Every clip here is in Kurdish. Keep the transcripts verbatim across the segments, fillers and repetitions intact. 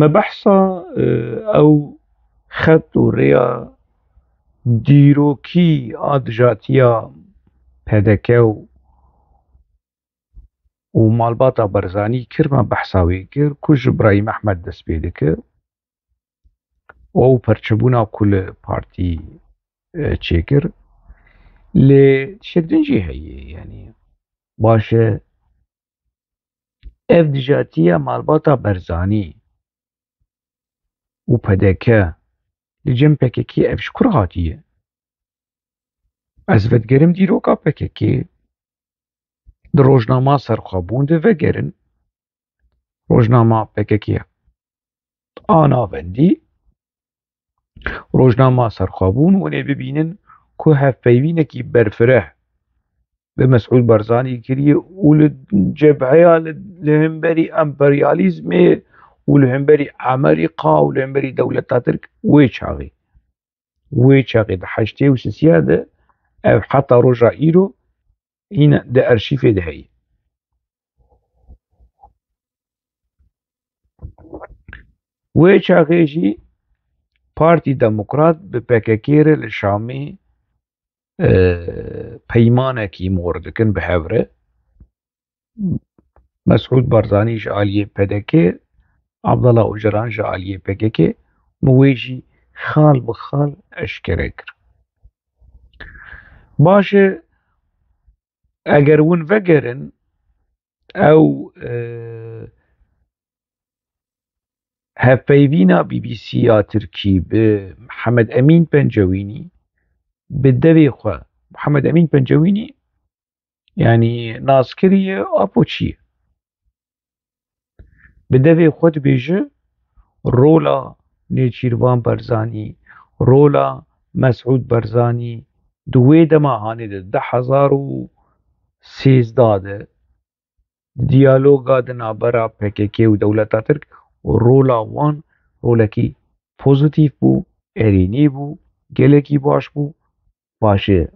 Me behsa, e, ew xet û rêya dîrokî a dijatiya P D K û, û malbata Barzanî kir, me behsa wê kir, ku ji Birahîm Ehmed dest pê dike û ew perçebûna ku li partî, e, çêkir. Lê tiştek din jî heye, yanî baş e, ev dijatiya malbata Barzanî û P D K li cem P K K ev ji kur hatiye? Ez vedigerim dîroka P K K, di rojnama serxwebûn de vegerin, rojnama P K K a navendî, rojnama serxwebûn, hûn ê bibînin ku hevpeyvînekî berfireh bi Mesûd Barzanî kiriye û li cebheya li, li hemberî emperyalîzmê û li hemberî Amerîka û li hemberî dewleta Tirk wê çaxê, wê çaxê di heştê û sisiya de ev heta roja îro hîn di arşîfê de heye. Wê çaxê jî Partî Demokrat bi P K K re li Şamê, e, peymanekî mor dikin bi hev re. Mesûd Barzanî ji aliyê P D K, Abdullah Ocalan ji aliyê P K K, min wê jî xal bi xal eşkere kir. Baş e, eger hûn vegerin, ew, e, hevpeyvîna B B C ya Tirkî bi Mihemed Emîn Pencewînî, bi devê xwe, Mihemed Emîn Pencewînî, yanî naskirî ye, Apoçî ye. Bi devê xwe dibêje, rola Nêçîrvan Barzanî, rola Mesûd Barzanî di wê dema hanê de, di du hezar û sêzdeh de, diyaloga di navbera P K K û dewleta Tirk, rola wan rolekî pozîtîf bû, erênî bû, gelekî baş bû. Baş e,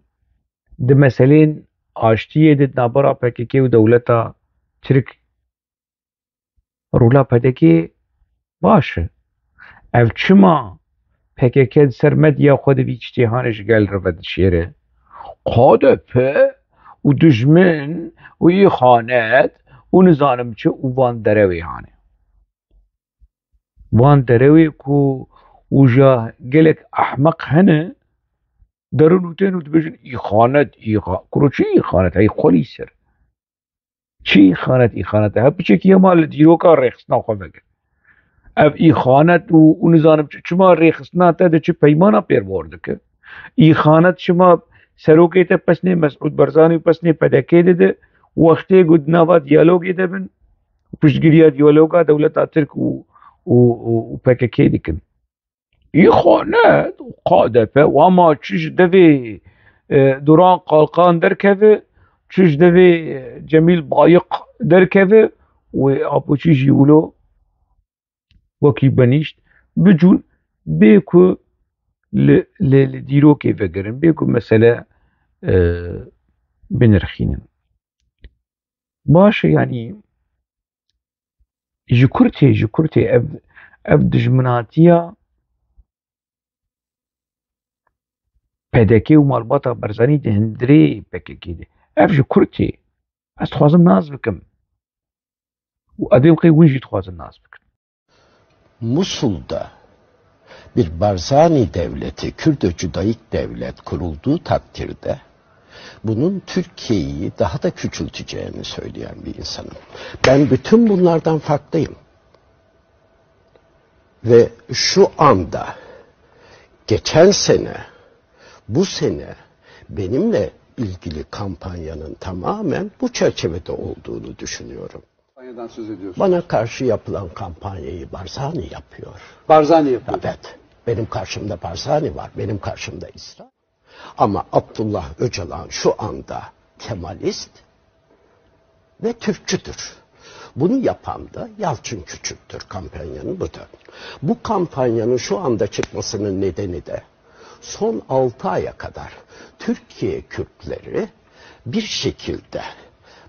di meselên aştiyê de di navbera P K K û dewleta Tirk, rola P D K baş e. Ev çima P K K di ser medya xwe de vî tiştê hane ji gel re vedişêre? K D P û dijmin û îxanet û nizanim çi û van derewê hane. Van derewê ku uja gelek ehmeq hene, derin û tên û dibêjin îxanet, îxa-, kuro çi îxanet, hey xwelî ser. Çi îxanet, îxanet e? Hep piçekî hema li dîroka rêxistina xwe veke. Ev îxanet û, û nizanim çi, çima rêxistina te de çi peymana pêrbor dike? Îxanet çima serokê te pesnê Mesûd Barzanî û pesnê P D K de de wextê ku di nava diyalogê de bin, piştgiriya diyaloga dewleta Tirk û, û, û, û P K K dikin? Îxanet û K D P, û hema çi ji devê, e, Duran Kalkan derkeve, çi ji devê, e, Cemîl Bayik derkeve, wê Apoçî jî wilo wekî benîşt, bicûn, bê ku li, li, li dîrokê vegerin, bê ku mesele, e, binirxînin. Baş e, yanî ji kurtê, ji kurtê ev, ev dijminatiya P D K û malbata Barzanî di hundirê P K K de. Ev ji kurtê. Ez dixwazim nas bikim. Û ez ê wexê hûn jî dixwazin nas bikin. Musul'da bir Barzani devleti, Kürdo-Cudaik devlet kurulduğu takdirde bunun Türkiye'yi daha da küçülteceğini söyleyen bir insanım. Ben bütün bunlardan farklıyım. Ve şu anda geçen sene, bu sene benimle ilgili kampanyanın tamamen bu çerçevede olduğunu düşünüyorum. Kampanyadan söz ediyorsunuz. Bana karşı yapılan kampanyayı Barzani yapıyor. Barzani yapıyor. Evet. Benim karşımda Barzani var. Benim karşımda İsrail. Ama Abdullah Öcalan şu anda Kemalist ve Türkçüdür. Bunu yapan da Yalçın Küçük'tür, kampanyanın budur. Bu kampanyanın şu anda çıkmasının nedeni de son altı aya kadar Türkiye Kürtleri bir şekilde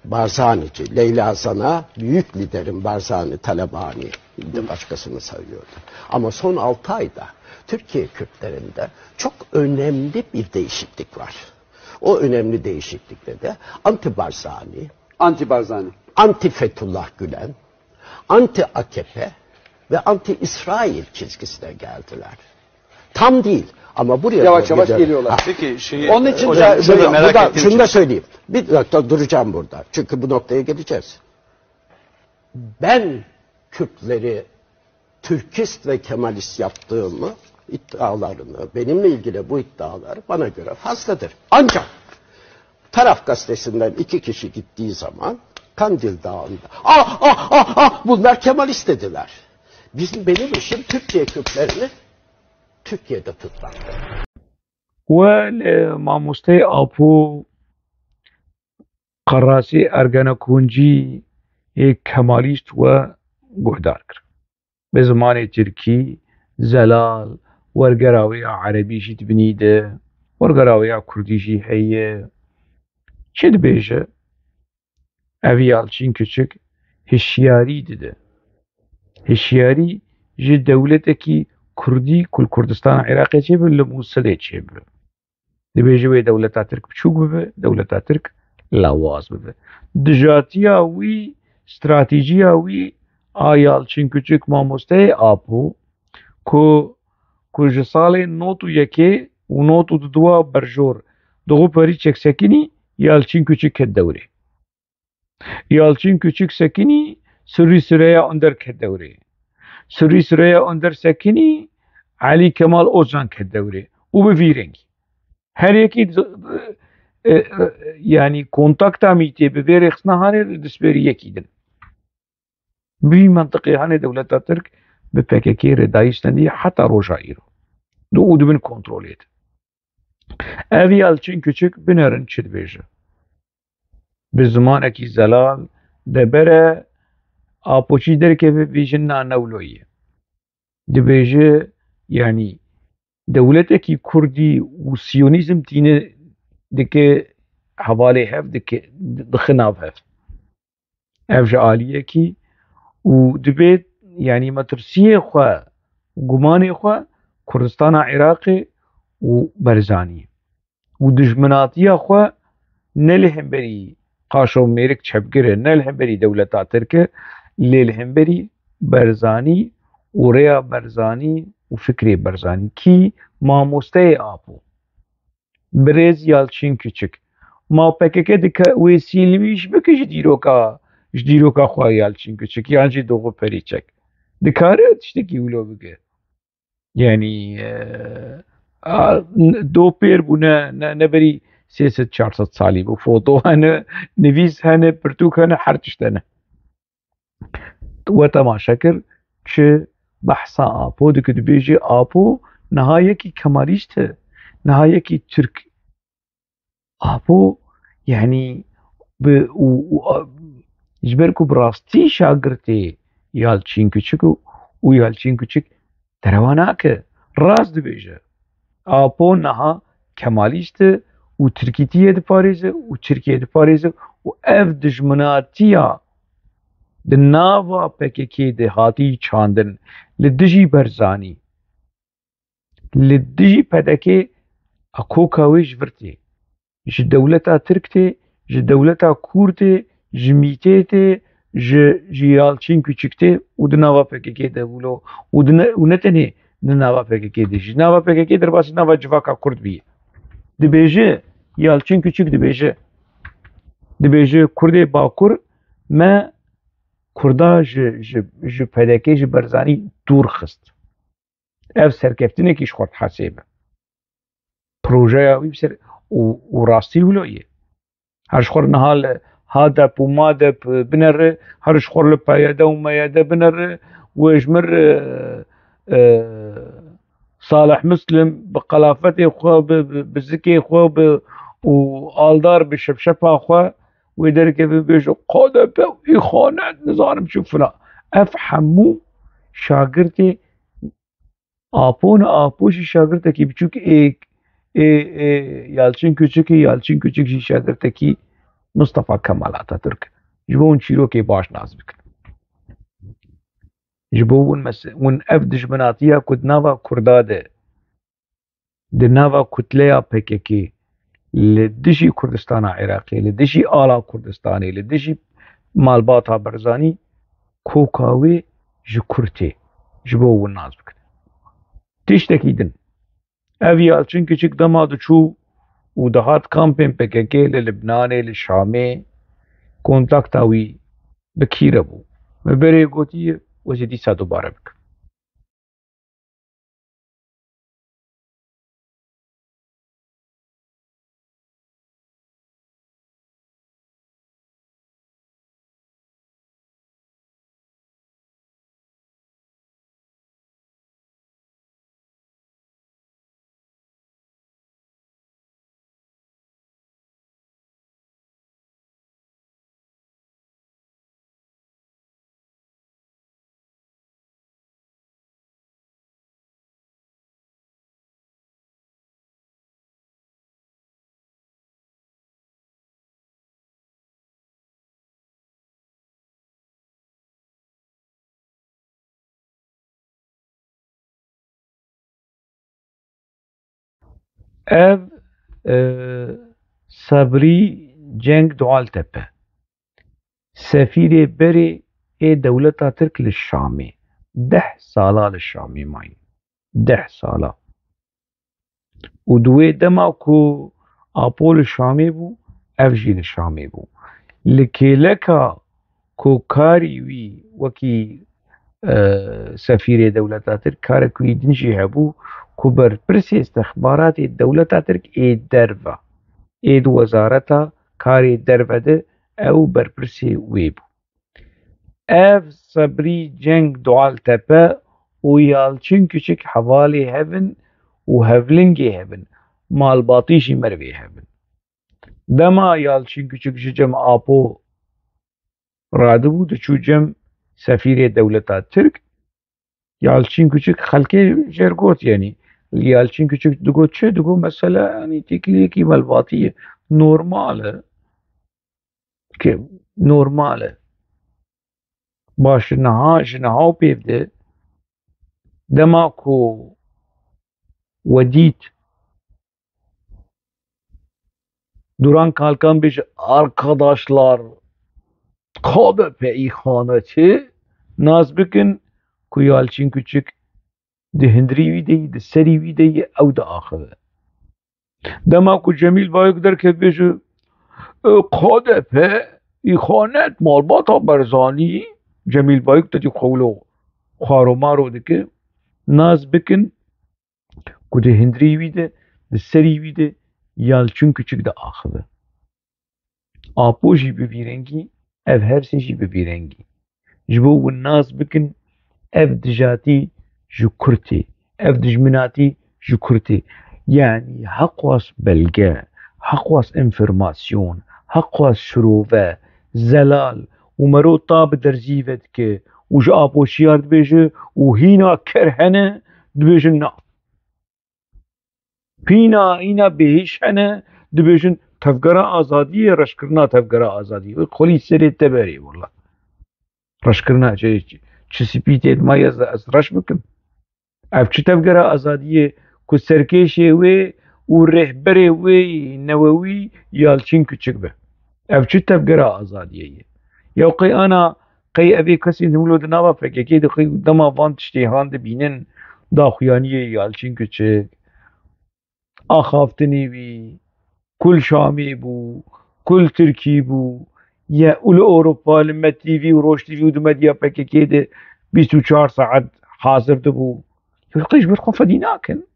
Barzanici, Leyla Zana, büyük liderim Barzani, Talabani, Bir de başkasını sayıyordu. Ama son altı ayda Türkiye Kürtlerinde çok önemli bir değişiklik var. O önemli değişiklikte de anti Barzani, Anti Barzani. anti Fethullah Gülen, anti A K P ve anti İsrail çizgisine geldiler. Tam değil ama buraya Yavaş doğru yavaş gidiyorum. geliyorlar. Ha. Peki şeyi Onun için hocam, de- şunu burada- merak Burada ettiğim şunu için. Da söyleyeyim. Bir dakika duracağım burada. Çünkü bu noktaya geleceğiz. Ben Kürtleri Türkist ve Kemalist yaptığımı iddialarını, benimle ilgili bu iddialar bana göre fazladır. Ancak Taraf gazetesinden iki kişi gittiği zaman Kandil Dağı'nda ah ah ah ah bunlar Kemalist dediler. Bizim, benim işim Türkiye Kürtlerini Türkiye'de tutmak. We li mamosteyê Apo qerasî ergenekoncî yê Kemalîst we guhdar kir. Bi zimanê tirkî, zelal, wergera wê ya erebî jî di binî de, wergera wê ya kurdî jî heye. Çi dibêje? Ev Yalçin Küçük hişyarî dide. Hişyarî ji dewletekî kurdî ku li Kurdistana Iraqê çêbû, li Mûsilê çêbû. Dibêje wê dewleta Tirk biçûk bibe, dewleta Tirk lawaz bibe. Dijatiya wî, stratejiya wî a Yalçin Küçük mamosteyê Apo ku, ku ji salê nod û yekê û nod û duwa berjor Doğu Perinçek sekinî, Yalçin Küçük ket dewrê. Yalçin Küçük sekinî, Sirrî Süreyya Önder ket dewrê. Sirrî Süreyya Önder sekinî, Elî Kemal Ozcan ket dewrê. Û bi vî rengî. Her yekî, e, e, yanî kontakta mîtê bi vê rêxistina hanê destpêrî yekî din. Bi vî mentiqê hanê dewleta Tirk bi P K K re dayî stendî heta roja îro. Di û di bin kontrolê de. Ev Yalçin Küçük binerin çi dibêje. Bi zimanekî zelal debere Apoçî derkeve bêje na newloyê. Dibêje, yanî dewletekî kurdî û siyonîzm tîne dike hevalê hev, dike, dixe nav hev. Ev ji aliyekî û dibê, yanî metirsiyê xwe, gumanê xwe Kurdistana Iraqê û Barzanî û dijminatiya xwe ne li hemberî qaşo mêrik çepgir e, ne li hemberî dewleta Tirk e, lê li hemberî Barzanî û rêya Barzanî û fikrê Barzanî kî mamosteyê Apo. Birêz Yalçin Küçük. Ma P K K dike wê sîlmîş bike ji dîroka, ji dîroka xwe Yalçin Küçük yan jî Doğu Perinçek. Dikare tiştekî wilo bike. Yanî, e, a, n-, do pêr bû ne, ne, ne berî sê sed çar sed salî bû. Foto hene, nivîs hene, pirtûk hene, her tişt hene. We temaşe kir, çi behsa Apo dike, dibêjî Apo niha yekî Kemalîst e, niha yekî Tirk. Apo, yanî, bi, û, û, a, ji ber ku bi rastî şagirtê Yalçin Küçük û, û Yalçin Küçük derewa nake, rast dibêje. Apo niha Kemalîst e û Tirkîtiyê diparêze û Tirkiyê diparêze û ev dijminatiya di nava P K K de hatî çandin li dijî Barzanî, li dijî P D K a koka wê ji vir tê. Ji dewleta Tirk tê, ji dewleta Kûr tê, ji mîtê tê, ji, ji Yalçin Küçük tê û di nava P K K de wilo û di ne, û ne tenê di nava P K K de, ji nava P K K derbasî nava civaka Kurd bî. Dibêje, Yalçin Küçük dibêje, dibêje Kurdê Bakur me Kurda ji, ji, ji P D K, ji Barzanî dûr xist. Ev serkeftinekî ji xwe dihesêbe. Projeya wî bi ser û, û rastî wilo ye. Her ji xwe niha li HADEP û MADEP binere, her ji xwe li P Y D û M Y D binere û ji mir, e, e, Salih Muslim bi qelafetê xwe, bi, bi, bi zikê xwe, bi, û Aldar bi şepşepa xwe, wê derkeve bêje, KDP û îxanet, nizanim çi filan. Ev hemû şagirtê Apo ne, Apo jî şagirtekî biçûk ê, ê, ê Yalçin Küçük e, Yalçin Küçük jî şagirtekî Mustafa Kemal Atatürk. Ji bo hûn çîrokê baş nas bikin. Ji bo hûn mes-, hûn ev dijminatiya ku di nava Kurda de, di nava kutleya P K K, li dijî Kurdistana Iraqê, li dijî ala Kurdistanê, li dijî malbata Barzanî, koka wê ji Kurd tê, ji bo hûn nas bikin. Tiştekî din. Ev Yalçin Küçük dema diçû û dihat kampên P K K li Libnanê, li Şamê, kontakta wî bi kî re bû? Min berê gotiye, ez ê dîsa dubare bikim. Ev, e, Sebrî Cenk Doğaltepe, sefîrê berê ê dewleta Tirk li Şamê, deh sala li Şamê mayî. Deh sala. Û di wê dema ku Apo li Şamê bû, ev jî li Şamê bû. Li kêleka ku karî wî wekî, e, sefîrê dewleta Tirk, karek wî din jî hebû ku berpirsê istixbaratê dewleta Tirk ê derve, ê di wezareta karê derve de ew berpirsê wê bû. Ev Sebrî Cenk Doğaltepe û Yalçin Küçük hevalê hev in û hevlingê hev in, malbatî jî merivê hev in. Dema Yalçin Küçük ji cem Apo radibû, diçû cem sefîrê dewleta Tirk, Yalçin Küçük xelkê jêr got, yanî Yalçin Küçük digot çi? Digot mesela, yanî têkiliyekî malbatî ye. Normal e. Ki normal e. Baş, niha, ji niha û pêv de dema ku we dît Duran Kalkan bêje, "Arkadaşlar, K D P îxanetî", nas bikin ku Yalçin Küçük di hundirî wî de yî, di serî wî de yî, ew diaxive. Dema ku Cemîl Bayik derket bêje, "E, K D P îxanet, malbata Barzanî", Cemîl Bayik te dî xwe wilo xwaromaro dike, nas bikin ku di hundirî wî de, di serî wî de Yalçin Küçük diaxive. Apo jî bi vî rengî, ev her sê jî bi vî rengî. Ji bo hûn nas bikin, ev dijatî ji Kurd tê, ev dijminatî ji Kurd tê. Yanî heqwas belge, heqwas înformasyon, heqwas şirove, zelal û mero ta bi derzî vedike û ji Apo Şiyar dibêje û hîna ker hene, dibêjin na. Pîna îna bêhîş hene, dibêjin tevgera azadiyê, reşkirina tevgera azadiyê. Wê xwelî serê te berê wela. Reşkirina çi, çi, çi spî tê dima ez, ez reş bikim? Ev çi tevgera azadiyê ku serkêşê wê û rêhberê wê yî newewî Yalçin Küçük be? Ev çi tevgera azadiyê ye? Ya qey ana, qey evê kesên himlo di nava P K K de qey dema van tiştê han dibînin, daxuyaniyê Yalçin Küçük, axaftinê wî, kul Şamê bû, kul Tirkî bû, ye û li Ewropa, li Me T V û Roj T V û di medya P K K de bîst û çar saet hazir dibû. Qey ji ber xwe fedî nakin.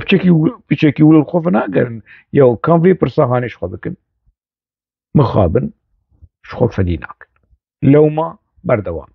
Piçekî, piçekî wilo xwe venagerin. Ya kam vê pirsa hanê ji xwe bikin? Mixabin, ji xwe fedî nakin. Lewma berdewam.